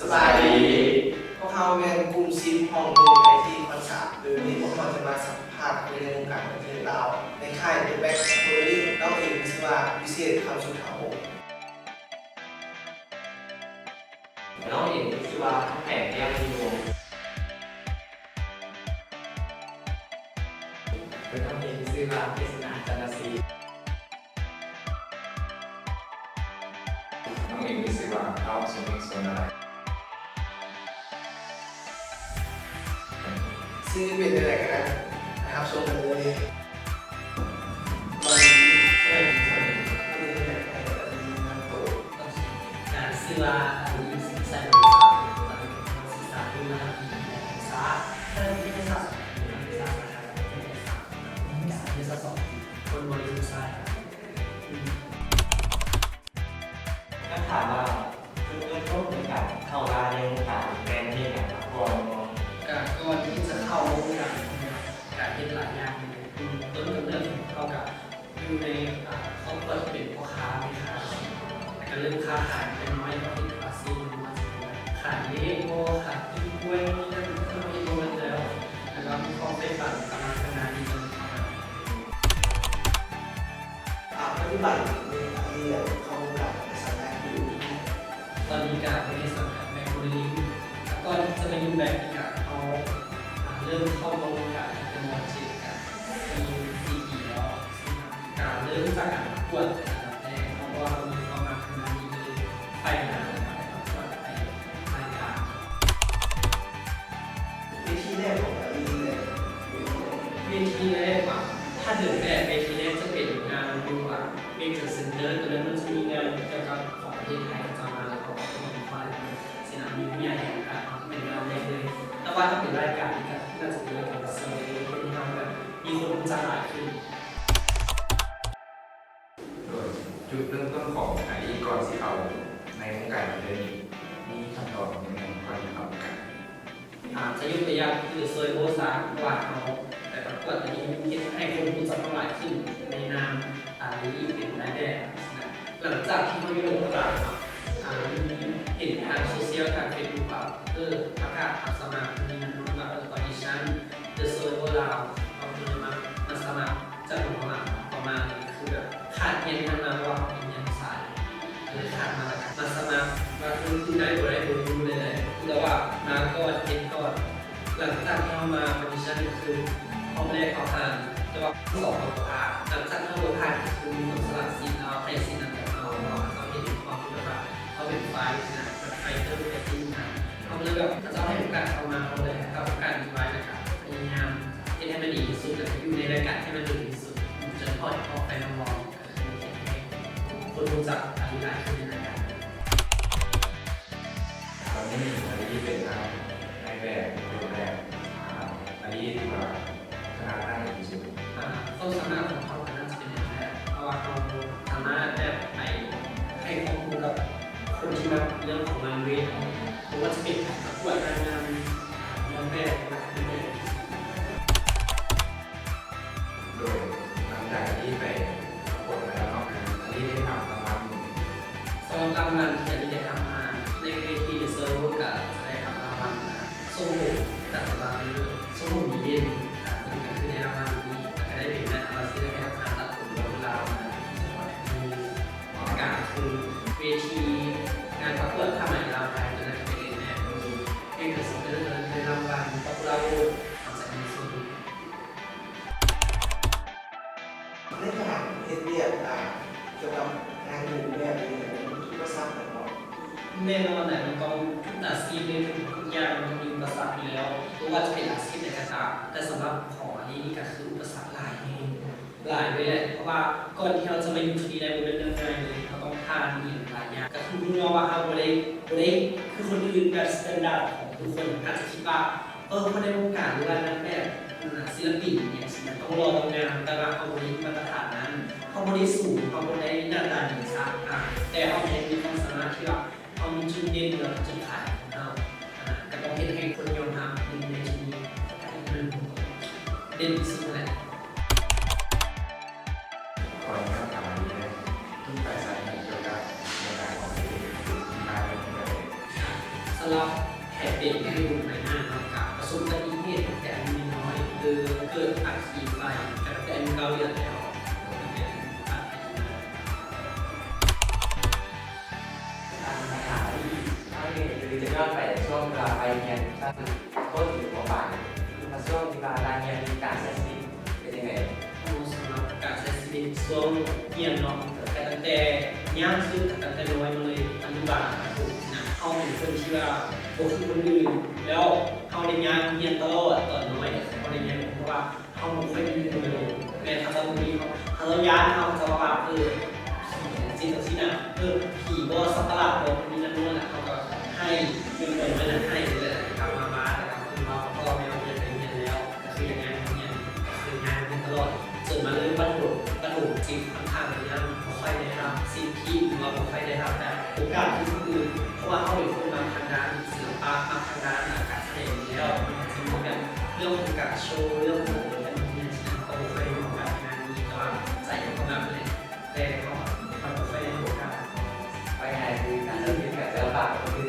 ສະບາຍດີ ພວກເຮົາແມ່ນກຸ່ມສິບຫ້ອງໜຶ່ງ ໄອທີ ຄອນສາມ ໂດຍມື້ນີ້ພວກເຮົາຈະມາສຳພາດຄົນໃນວົງການບັນເທີງລາວ ໃນຄ້າຍ The Back Gallery ນ້ອງເອງຊື່ວ່າ ວິເສດ ຄຳສຸດຖາວົງ. ແລະ ນ້ອງເອງຊື່ວ່າ ທອງແພງ ແກ້ວວິວົງ. ແລະ ນ້ອງເອງຊື່ວ່າ ເກດສະໜາ ຈັນລະສີ. ນ້ອງເອງມີຊື່ວ່າ ທ້າວ ສົມເຫງ ສວນນາລາຍ. ຊື່ເປັນແນວໃດກໍໄດ້ ຮັບຊົມກັນເລີຍ. ຊື່ວ່າ ອາລີ ສິງໄຊ ວົງສາ ຕອນນີ້ເປັນນັກສຶກສາຢູ່ມະຫາວິທະຍາໄລແຫ່ງຊາດ ຄະນະວິທະຍາສາດສັງຄົມ ຄະນະວິທະຍາສາດ ສາຂາວິທະຍາສາດ ຄົນບໍລິຫານ. ຢາກຖາມວ່າ ຈຸດເລີ່ມຕົ້ນໃນການເຂົ້າລາວໃນວົງການແບນເຮັດຫຍັງມາກ່ອນເນາະ? ກະກ່ອນທີ່ຈະເຂົ້າວົງການ ກະເຮັດຫຼາຍຢ່າງຢູ່. ຕົ້ນກຳເນີດຂອງເຮົາກະຢູ່ໃນ ອາ ຄອບຄົວທີ່ເປັນພໍ່ຄ້າແມ່ຄ້າ ແລ້ວກະເລີ່ມຄ້າຂາຍແຕ່ນ້ອຍ ເຮົາເຮັດອາຊີບ ຂາຍເລໂກ້ ຂາຍກິມກວຍ ນັ້ນ ເຮົາເຮັດບໍ່ເໝິດແລ້ວ ແລ້ວກະມີຄວາມໃຝ່ຝັນຕາມມາຂ້າງໜ້ານີ້. ອາ ປັດຈຸບັນນີ້ ອາລີ ເຂົ້າວົງການສັງກັດຢູ່ ຕອນນີ້ກະໄດ້ສັງກັດແບັກໂມເດລລິ້ງ. ແຕ່ກ່ອນທີ່ຈະມາຢູ່ແບັກນີ້ກະ ເຮົາ ອາ ເລີ່ມເຂົ້າວົງການຕັ້ງແຕ່ ມ.ເຈັດ ກະມີສີ່ປີແລ້ວ. ກະເລີ່ມຈາກການປະກວດເປັນອັນດັບແລກ ເພາະວ່າເຮົາມີຄວາມມັກທາງດ້ານນີ້ ກະເລີຍໄປນາ ແລ້ວກະໄປປະກວດ ໄປລາຍການ. ເວທີແລກຂອງອາລີແມ່ນ ເວທີແລກຫວາ? ຖ້າເດີນແບບເວທີແລກຈະເປັນງານຢູ່ ອາ Major Center ຕອນນັ້ນມັນຈະມີງານກ່ຽວກັບຂອງປະເທດໄທເຂົາເຈົ້າມາ ແລ້ວເຂົາກໍເປັນຄົນ ຊິນະ ມີຜູ້ໃຫຍ່ໃຫ້ໂອກາດເຮົາເປັນງານແລກເລີຍ. ແຕ່ວ່າຖ້າເປັນລາຍການນີ້ກະໜ້າຈະເປັນລາຍການ Discovery ເຮັດໃຫ້ເຮົາແບບມີຄົນຮູ້ຈັກຫຼາຍຂຶ້ນ. ໂດຍ ຈຸດເລີ່ມຕົ້ນຂອງອາລີກ່ອນຊິເຂົ້າໃນວົງການບັນເທີງນີ້ ມີຂັ້ນຕອນຫຍັງແດ່ກ່ອນຊິເຂົ້າວົງການ? ອາ ຈະຍົກຕົວຢ່າງຄື Soibo ຊະ ວ່າເຮົາໄປປະກວດອັນນີ້ ເຮັດໃຫ້ຄົນຮູ້ຈັກເຮົາຫຼາຍຂຶ້ນໃນນາມອາລີເປັນນາຍແບບ. ຫຼັງຈາກທີ່ເຮົາຢູ່ໂຮງການເນາະ ອາ ມີເຫັນທາງໂຊຊຽວ ທາງເຟສບຸກວ່າ ເອີ ປະກາດຮັບສະໝັກ ມີນັ້ນວ່າ ເອີ ອອດິຊັນ The Soibo ລາວ ເຮົາກໍເລີຍມາ ມາສະໝັກ ຈາກໂຮງການປະມານ ຄືແບບຂາດຮຽນທາງນາ ເພາະວ່າເຮົາໄປຮຽນສາຍ ເລີຍຂາດມາ ແລ້ວກະມາສະໝັກ ວ່າຄືໄດ້ບໍ່ໄດ້ບໍ່ຮູ້ເລີຍ ແຕ່ວ່າມາກ່ອນ ເຮັດກ່ອນ. ຫຼັງຈາກທີ່ເຮົາມາອອດິຊັນ ກໍຄືຮອບແລກເຮົາຜ່ານ ແຕ່ຮອບສອງເຮົາບໍ່ຜ່ານ. ຫຼັງຈາກເຮົາບໍ່ຜ່ານ ກໍຄືມີຄົນສະຫຼະຊີດເຮົາ ໃຫ້ຊີດນຳກັບເຮົາ ເພາະວ່າເຂົາເຫັນຄວາມທີ່ແບບວ່າເຮົາເປັນໄຟນະ ແບບໄຟເຕີ ໄຟຕິ້ງນະ. ເຮົາກໍເລີຍແບບ ເຂົາເຈົ້າໃຫ້ໂອກາດເຮົາມາ ເຮົາກໍເລີຍຮັບໂອກາດນີ້ໄວ້ ແລ້ວກໍພະຍາຍາມເຮັດໃຫ້ມັນດີທີ່ສຸດ ແລ້ວກໍຢູ່ໃນລາຍການທີ່ມັນດີທີ່ສຸດ ຈົນຮອດຮອບໄຟນາງລອງ ກໍຄືເຮັດໃຫ້ຄົນຮູ້ຈັກອາລີຫຼາຍຂຶ້ນໃນລາຍການ. ຕອນນີ້ອາລີເປັນນາງນາຍແບບ ເປັນແບບ ອາ ອາລີຖືວ່າຖະໜັດດ້ານຫຍັງທີ່ສຸດ? ອາ ຄວາມສາມາດຂອງເຮົາກໍໜ້າຈະເປັນນາງແບບ ເພາະວ່າເຮົາສາມາດແບບໄປໃຫ້ຄວາມຮູ້ກັບຄົນທີ່ມັກເລື່ອງຂອງງານເວດ ບໍ່ວ່າຈະເປັນການປະກວດນາງງາມ ນາງແບບ ແລະ ນັກແສດງ. ໂດຍ ຫຼັງຈາກທີ່ໄປປະກວດມາແລ້ວເນາະ ອາລີໄດ້ຮັບລາງວັນຫຍັງ? ສຳລັບລາງວັນທີ່ອາລີໄດ້ຮັບມາ ໃນເວທີ The Soibo ກະຈະໄດ້ຮັບລາງວັນ ອ່າ ຊົມໂຮງ ກະຈະວ່າເປັນຊົມໂຮງດີເດັ່ນ ອ່າ ເພິ່ນກະຄືໄດ້ລາງວັນນີ້ ແລ້ວກະໄດ້ເປັນແບຣນແອມບາສະເດີ ໃຫ້ທາງການຕັດຜົນລາວລາວ ແລ້ວກະມີ ແລ້ວກະຄືເວທີງານປະກວດຜ້າໄໝລາວໄທ ໂຕນັ້ນກະເປັນແບຣນ Major Center ໂຕນັ້ນໄດ້ລາງວັນ Popular Vote ຫຼັງຈາກນີ້ຊົມ ໃນການເຮັດວຽກ ອ່າ ກ່ຽວກັບງານເດີນແບບນີ້ ມັນມີອຸປະສັກຫຍັງບໍ່? ແນ່ນອນແຫຼະ ມັນຕ້ອງ ທຸກອາຊີບເລີຍ ທຸກຢ່າງມັນຕ້ອງມີອຸປະສັກຢູ່ແລ້ວ ບໍ່ວ່າຈະເປັນອາຊີບໃດກໍຕາມ ແຕ່ສຳລັບຂອງອັນນີ້ນີ້ກໍຄືອຸປະສັກຫຼາຍແຮງ ຫຼາຍເລີຍແຫຼະ ເພາະວ່າກ່ອນທີ່ເຮົາຈະມາຢູ່ຈຸດນີ້ໄດ້ ບໍ່ແມ່ນເລື່ອງງ່າຍເລີຍ ເຮົາຕ້ອງຜ່ານອີ່ຫຍັງຫຼາຍຢ່າງ ກໍຄືຮູ້ເນາະວ່າເຮົາບໍ່ໄດ້ ບໍ່ໄດ້ຄືຄົນອື່ນ ແບບ standard ຂອງທຸກຄົນອາດຈະຄິດວ່າ ເອີ ຄົນໃນວົງການ ຫຼືວ່ານາງແບບ ນະ ສິລະປິນ ອີ່ຫຍັງຊີ້ນະ ຕ້ອງຫຼໍ່ຕ້ອງງາມ ແຕ່ວ່າເຮົາບໍ່ໄດ້ມາດຕະຖານນັ້ນ ເຮົາບໍ່ໄດ້ສູງ ເຮົາບໍ່ໄດ້ໜ້າຕາດີຊະ ອາ ແຕ່ເຮົາຍັງມີຄວາມສາມາດທີ່ວ່າ ເຮົາມີຈຸດເດັ່ນ ແລ້ວກໍຈຸດຂາຍຂອງເຮົາ ອາ ກໍຕ້ອງເຮັດໃຫ້ຄົນຍອມຮັບໃນຈຸດນີ້ ເດັ່ນທີ່ສຸດຫັ້ນແຫຼະ. ຂໍອະນຸຍາດຖາມອີກແດ່ ມີປາຍສາເຫດກ່ຽວກັບເນື້ອງານຂອງເອງ ມາເປັນແບບໃດ? ສຳ ສຳລັບແຜເປັນຢູ່ໃບໜ້າເນາະ ກະປະສົບອຸບັດຕິເຫດຕັ້ງແຕ່ອາຍຸນ້ອຍ ເກີດອັກຄີໄຟ ກະຕັ້ງແຕ່ອາຍຸເກົ້າເດືອນແລ້ວ. ອັນບັນຫາທີ່ເຮົາເຫັນຄືຈະຍ້ອນໄປຊ່ວງທີ່ວ່າໄປຮຽນຊັ້ນຕົ້ນ ຫຼື ມ.ປາຍ ຄືວ່າຊ່ວງທີ່ວ່າການຮຽນການໃຊ້ຊີວິດເປັນຈັ່ງໃດ? ໂອ້ ສຳລັບການໃຊ້ຊີວິດຊ່ວງຮຽນເນາະ ກະຕັ້ງແຕ່ຍາກສຸດ ກະຕັ້ງແຕ່ນ້ອຍມາເລີຍ ອະນຸບານ ປະຖົມນະ ເຮົາເປັນຄົນທີ່ວ່າບໍ່ຄືຄົນອື່ນ ແລ້ວເຮົາໄດ້ຍ້າຍໂຮງຮຽນຕະຫຼອດ ຕອນນ້ອຍເຮົາໄດ້ຍ້າຍ ເພາະວ່າ ເຮົາບໍ່ຄ່ອຍມີໝູ່ເລີຍ ແມ່ນເຂົາເຈົ້າບໍ່ມີ ເຂົາເຈົ້າຢ້ານເຮົາ ເຂົາເຈົ້າວ່າ ເອີ ຜີຈັ່ງຊີ້ຈັ່ງຊີ້ນະ ເອີ ຜີບໍ ສັດປະຫຼາດບໍ ນີ້ນັ້ນໂນ່ນນະ ເຮົາກໍໄຫ້ ເປັນຄົນໄວ້ນະ ໄຫ້ແລ້ວກັບມາບ້ານ ແລ້ວກໍເພິ່ນວ່າ ພໍ່ແມ່ບໍ່ຢາກໃຫ້ຮຽນແລ້ວ ກໍຄືຢາກຍ້າຍໂຮງຮຽນ ກໍຄືຍ້າຍໂຮງຮຽນຕະຫຼອດ ຈົນມາເລີ່ມປະຖົມ ປະຖົມຈຶ່ງຂ້ອນຂ້າງທີ່ຍັງບໍ່ຄ່ອຍໄດ້ຮັບສິດທິ ຫຼືວ່າບໍ່ຄ່ອຍໄດ້ຮັບແບບໂອກາດຄືຄົນອື່ນ ເພາະວ່າເຮົາເປັນຄົນມັກທາງດ້ານສິລະປະ ມັກທາງດ້ານການສະແດງຢູ່ແລ້ວ ມັນກໍຈະມີແບບ ເລື່ອງຂອງການໂຊ ເລື່ອງຂອງ ເອີ ການຮຽນຊີ້ນະ ເຮົາກໍບໍ່ຄ່ອຍໄດ້ມີໂອກາດໃນງານນີ້ ແຕ່ວ່າໃຈເຮົາກໍມັກແຫຼະ ແຕ່ເຮົາມັນບໍ່ຄ່ອຍໄດ້ໂອກາດ. ເວົ້າງ່າຍໆຄືການເລີ່ມເຮັດການເຊື່ອຟັງກໍຄື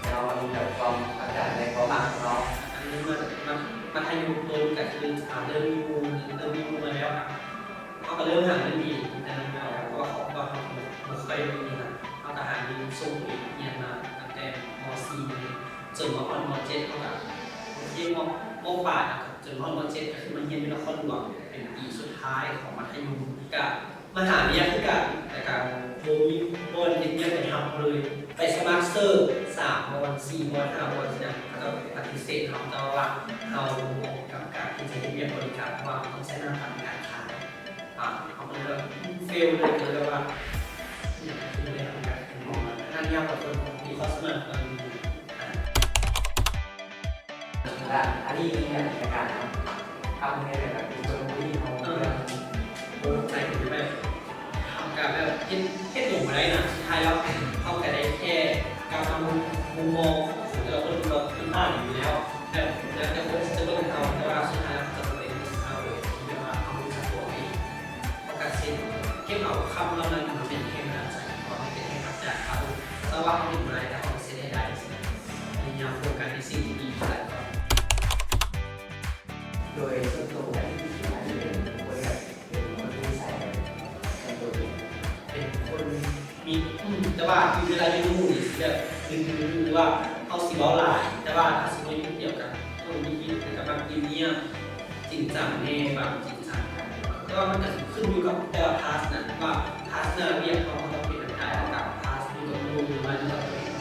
ແຕ່ວ່າມັນມີແບບຄວາມຮັກກັນໃນຄວາມມັກຂອງເຮົາ. ອັນນີ້ມາຈາກມັດ ມັດທະຍົມຕົ້ນກໍຄື ອ່າ ເລີ່ມມີໝູ່ ເລີ່ມມີໝູ່ມາແລ້ວ ເຮົາກໍເລີ່ມຫາເງິນເອງ ແຕ່ນັ້ນແລ້ວ ເພາະວ່າຄອບຄົວເຮົາບໍ່ ບໍ່ຄ່ອຍມີນະ ເຮົາກໍຫາເງິນສົ່ງໂຕເອງຮຽນມາຕັ້ງແຕ່ ມ.ສີ່ ມາເລີຍ ຈົນມາຮອດ ມ.ເຈັດ ເຮົາກໍຮຽນ ມ.ປາຍ ຈົນຮອດ ມ.ເຈັດ ກໍຄືມາຮຽນຢູ່ນະຄອນຫຼວງ ເປັນປີສຸດທ້າຍຂອງມັດທະຍົມ ກະມາຫາວຽກຄືກັນ ແຕ່ກະບໍ່ມີບ່ອນເຮັດວຽກໃຫ້ເຮົາເລີຍ ໄປສະໝັກເສີບສາມບ່ອນ ສີ່ບ່ອນ ຫ້າບ່ອນ ຊີ້ນະ ເຂົາເຈົ້າປະຕິເສດເຮົາ ເຈົ້າວ່າເຮົາບໍ່ເໝາະກັບການທີ່ຈະເຮັດວຽກບໍລິການ ເພາະວ່າເຮົາຕ້ອງໃຊ້ໜ້າຕາໃນການຂາຍ. ອ່າ ເຮົາກໍເລີຍແບບເຟວເລີຍ ກໍເລີຍແບບວ່າ ບໍ່ໄດ້ຮັບການເປັນໝໍ ອັນນັ້ນຍາກກວ່າຄົນທີ່ເຂົາສະໝັກຕອນນີ້. ແລະ ອັນນີ້ມີແຜນການທຳໃຫ້ແບບເປັນຄົນທີ່ເຮົາ ເອີ ໂອ້ ໃສ່ໄປ ເຮົາກະແບບເຮັດ ເຮັດຫຍັງບໍ່ໄດ້ນະ ສຸດທ້າຍແລ້ວເຮົາກະໄດ້ແຄ່ການມຸມ ມຸມມອງຂອງແຕ່ລະຄົນ ແບບມັນຕ່າງກັນຢູ່ແລ້ວ ແບບແລ້ວແຕ່ຄົນຊິເບິ່ງເຮົາ ແຕ່ວ່າສຸດທ້າຍແລ້ວເຮົາຈະບໍ່ໄດ້ຮູ້ສຶກເຮົາໂດຍທີ່ແບບວ່າເຮົາຮູ້ຈັກຕົວເອງ ເຮົາກະຊິເກັບເອົາຄຳເຫຼົ່ານັ້ນມາເປັນແຮງບັນດານໃຈ ເຮົາໃຫ້ເປັນແຮງຂັບໃຈເຮົາ ເຈົ້າວ່າເຮົາເຮັດບໍ່ໄດ້ ແຕ່ເຮົາເຮັດໃຫ້ໄດ້ ພະຍາຍາມໂຟກັສໃນສິ່ງທີ່ດີຫຼາຍກວ່າ. ໂດຍສ່ວນຕົວ ອັນນີ້ເປັນຄົນແບບ ເປັນຄົນທີ່ນິໄສແບບ ສ່ວນຕົວເປັນ ເປັນຄົນມີ ອືມ ແຕ່ວ່າເວລາຢູ່ນຳໝູ່ນີ້ຊິແບບດຶງດູດ ຫຼືວ່າເຮົາຊິເວົ້າຫຼາຍ ແຕ່ວ່າຖ້າສົມມຸດຢູ່ຄົນດຽວກັນ ຄົນທີ່ຄິດ ແລ້ວກໍມັກງຽບໆ ຈິງຈັງແດ່ ບາງຈິງຈັງ ແຕ່ວ່າມັນກໍຂຶ້ນຢູ່ກັບແຕ່ລະພາສນະ ວ່າພາສນະວຽກເຮົາ ເຮົາຕ້ອງເປັນແບບໃດ ເຮົາກໍພາສຢູ່ກັບໝູ່ ຫຼືວ່າຢູ່ກັບຕົວເອງ.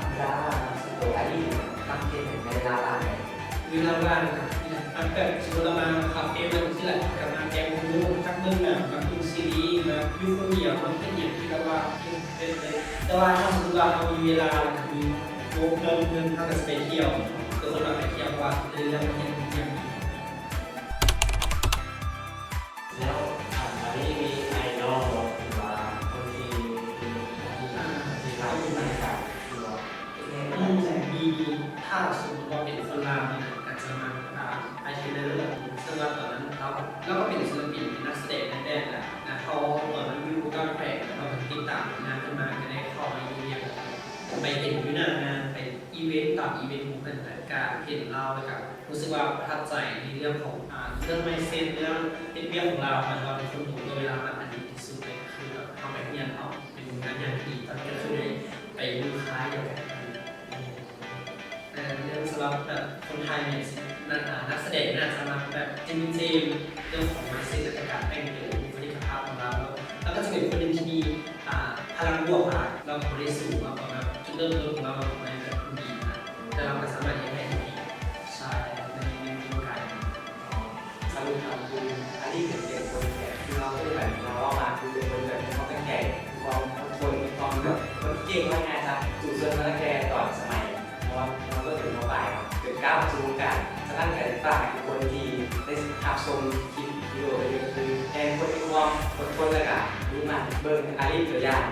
ເວລາວ່າງຂອງໂຕ ອັນນີ້ມັກເຮັດຫຍັງໃນເວລາວ່າງ? ເວລາວ່າງກໍມັກແບບ ສົມມຸດວ່າມາຄາເຟ ມາຈັ່ງຊີ້ແຫຼະ ກໍມາແກະໝູ່ ຈັກເບິ່ງໜັງ ມາເບິ່ງຊີຣີ ມາຢູ່ຄົນດຽວ ມັກເຮັດຫຍັງທີ່ແບບວ່າເຮັດ ເຮັດເລີຍ ແຕ່ວ່າຖ້າສົມມຸດວ່າເຮົາມີເວລາ ແລ້ວກໍມີງົບເພີ່ມຂຶ້ນ ເຮົາກໍຊິໄປທ່ຽວ ຄືຄົນວ່າໄປທ່ຽວ ເພາະວ່າເລື່ອງມາຮຽນ ຮຽນ ແລ້ວ ອ່າ ຕອນນີ້ມີໄອດອລບໍ່ ຫຼືວ່າຄົນທີ່ເປັນທີ່ ອ່າ ທີ່ເຮົາຮູ້ຈັກກັນ ຫຼືວ່າ ອືມ ມີ ມີ ຖ້າສົມມຸດວ່າເປັນຄົນລາວນີ້ນະ ກໍຈະມັກ ອ່າ ອ້າຍເທເລີ ເຊິ່ງວ່າຕອນນັ້ນລາວ ລາວກໍເປັນສິນລະປິນ ເປັນນັກສະແດງແທ້ໆ ນະ ນະ ເພາະວ່າຕອນນັ້ນຢູ່ຕ່າງແຂວງ ລາວກໍຕິດຕາມຜົນງານເພິ່ນມາ ກໍໄດ້ເຂົ້າມາຢູ່ວຽກ ໄປເຫັນຢູ່ໜ້າງານ ໄປອີເວັນຕາມອີເວັນຂອງເພິ່ນ ແລ້ວກະເຫັນລາວ ແລ້ວກະ ຮູ້ສຶກວ່າປະທັບໃຈໃນເລື່ອງຂອງ ອ່າ ເລື່ອງໄມເຊັດ ເລື່ອງເຮັດວຽກຂອງລາວ ແບບວ່າເປັນຄົນຕົງໂຕ ເວລາມັນອັນດີທີ່ສຸດເລີຍ ກໍຄືແບບເຮົາໄປຮຽນເນາະ ເປັນການຢ່າງທີ່ດີ ຕອນນີ້ກໍຄືໄດ້ໄປຢູ່ຄ້າຍດຽວກັນ. ແຕ່ເລື່ອງສຳລັບແບບຄົນໄທນີ້ ນັກ ອ່າ ນັກສະແດງໜ້າຈະມັກແບບເຈມ ເຈມ ເລື່ອງຂອງໄມເຊັດ ແລ້ວກໍການແຕ່ງໂຕ ບຸກຄະລິກກະພາບຂອງລາວ ແລ້ວ ແລ້ວກໍຈະເປັນຄົນໜຶ່ງທີ່ມີ ອ່າ ພະລັງບວກຫຼາຍ ລາວກໍບໍ່ໄດ້ສູງ ລາວກໍແບບ ຈຸດເລີ່ມຕົ້ນຂອງລາວມັນກໍແມ່ນແບບຄົນດີນະ ແຕ່ລາວກໍສາມາດເຮັດໃຫ້ ໃຊ່ ໃນ ໃນ ໃນໂຄງການ ສະຫຼຸບແລ້ວຄື ອັນນີ້ເປັນ ເປັນຄົນແບບທີ່ເຮົາເອີ້ນກັນ ທີ່ເຮົາເວົ້າມາ ຄືເປັນຄົນແບບມີຄວາມຕັ້ງໃຈ ມີຄວາມອົດທົນ ມີຄວາມແບບຄົນທີ່ເກັ່ງ ວ່າງ່າຍຊະ ສູ້ຊົນມາຕັ້ງແຕ່ຕອນສະໄໝ ເພາະວ່າເຮົາກໍເຖິງ ມ.ປາຍ ເນາະ ຈົນກ້າວເຂົ້າສູ່ວົງການ. ສະນັ້ນກໍຢາກຝາກໃຫ້ທຸກຄົນທີ່ໄດ້ຮັບຊົມຄລິບວິດີໂອນີ້ ກໍຄືແມ່ນຄົນມີຄວາມອົດທົນ ແລ້ວກໍມຸ່ງໝັ້ນ ເບິ່ງອາລີບຕົວຢ່າງ.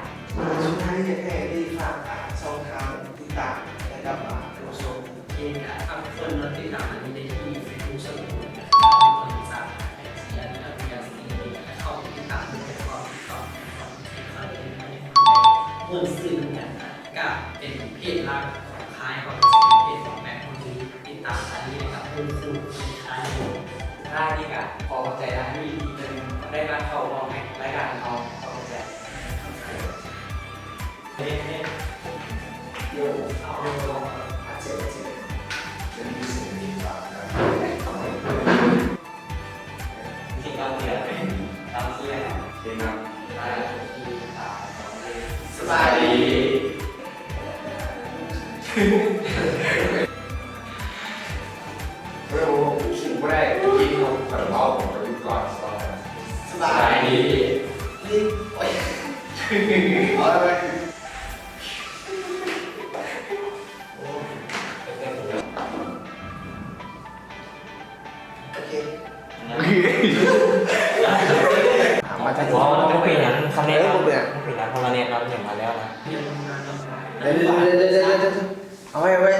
ສຸດທ້າຍນີ້ຢາກໃຫ້ອາລີບຝາກ ອ່າ ຊ່ອງທາງຕິດຕາມ ແລະ ກັບ ອ່າ ທ່ານຜູ້ຊົມ. ໂອເຄ ກໍຝາກທຸກຄົນເນາະ ຕິດຕາມອາລີໄດ້ທີ່ເຟສບຸກສ່ວນຕົວ ແລະ ກໍຕິດຕາມໄອຈີ ອາລີ ອາລີ ອາລີ ແລະ ເຂົ້າໄປຕິດຕາມເບິ່ງ ແລະ ກໍຕິດຕໍ່ ແລະ ກໍຕິດຕາມ ເບິ່ງຊື່ນຳກັນ ກະເປັນເພຈຫຼັກຂອງຄ້າຍ ກໍຈະເປັນເພຈຂອງແມັກ ທີ່ຕິດຕາມຊາລີ ແລະ ກະຄູ່ຄູນຊາລີ. ທ້າຍນີ້ກະຂໍຂອບໃຈນາງທີ່ເພິ່ນໄດ້ມາເຂົ້າຮ່ວມໃນລາຍການຂອງເຮົາ. ຂອບໃຈ. ເຮັດ ເຮັດ ໂຢ ເອົາ ເອົາ ເອົາ ອັດເສຍ ອັດເສຍ. ເປັນເສຍງດີກວ່ານະ. ສະບາຍດີ. ເອີ ບໍ່ ບໍ່ໄດ້ກິນເຂົ້າ ຂ້ອຍເວົ້າ ຂ້ອຍຢູ່ກ່ອນ. ສະບາຍດີ. ໂອ້ຍ ເອົາໄວ້. ໂອເຄ ໂອເຄ. ຖາມວ່າຈະ ບໍ່ ມັນເປັນຫຍັງ ຄຳແນະນຳ ເອີ ບໍ່ເປັນຫຍັງ ມັນເປັນຫຍັງ ເພາະວ່າແນະນຳຫຍັງມາແລ້ວນະ. ເອົາໄວ້ ເອົາໄວ້.